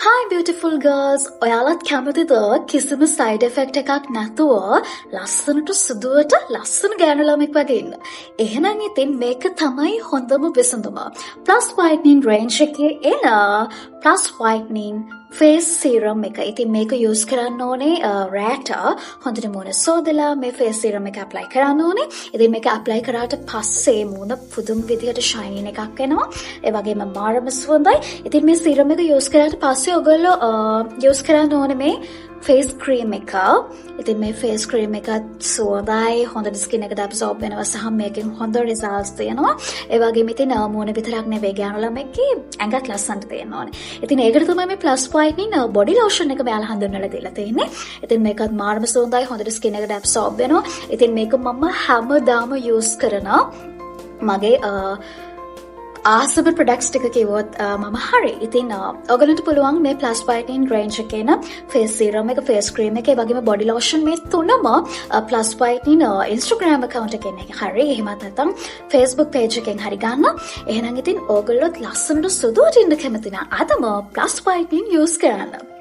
Hi beautiful girls, ඔයාලත් කැමතිද කිසිම side effect එකක් නැතුව ලස්සනට සුදුවට ලස්සන ගෑනු ළමෙක් වගේ ඉන්න? එහෙනම් ඉතින් මේක තමයි හොඳම විසඳුම. Plus Whitening range එකේ එන Plus Whitening face serum එක. ඉතින් මේක යූස් කරන්න ඕනේ රෑට හොඳට මූණ සෝදලා මේ ෆේස් සීරම් එක ඇප්ලයි කරන්න ඕනේ. ඉතින් මේක ඇප්ලයි කරාට පස්සේ මූණ පුදුම විදිහට ෂයිනින් එකක් එනවා. ඒ වගේම මාරම සුවඳයි. ඉතින් මේ සීරම් එක යූස් කරාට පස්සේ ඔයගොල්ලෝ යූස් කරන්න ඕනේ මේ ෆේස් ක්‍රීම් එක. ඉතින් මේ ෆේස් ක්‍රීම් එකත් සුවඳයි, හොඳට ස්කින් එකට ඇබ්සෝබ් වෙනවා සහ මේකෙන් හොඳ රිසල්ට්ස් තියෙනවා. ඒ වගේම ඉතින් මූණ විතරක් නෙවෙයි, ගෑනු ළමෙක්ගේ ඇඟත් ලස්සනට තියෙන්න ඕනේ. ඉතින් ඒකට තමයි මේ ප්ලස් වයිටනින් බොඩි ලෝෂන් එක මෙයාලා හඳුන්වලා දීලා තියෙන්නේ. ඉතින් මේකත් මාරම සුවඳයි, හොඳට ස්කින් එකට ඇබ්සෝබ් වෙනවා. ඉතින් මේක මම හැමදාම යූස් කරනවා. මගේ ආසම ප්‍රොඩක්ට්ස් ටික කිව්වොත් මම හරි. ඉතින් ඔයගලන්ට පුළුවන් මේ ප්ලස් වයිටනින් රේන්ජ් එකේ එන ෆේස් සීරම් එක, ෆේස් ක්‍රීම් එක, ඒ වගේම බොඩි ලෝෂන් මේ තුනම ප්ලස් වයිටනින් Instagram account එකෙන් හරි, එහෙමත් නැත්නම් Facebook page එකෙන් හරි ගන්න. එහෙනම් ඉතින් ඕගොල්ලොත් ලස්සනට සුදුවට ඉන්න කැමති නම් අදම ප්ලස් වයිටනින් යූස් කරන්න.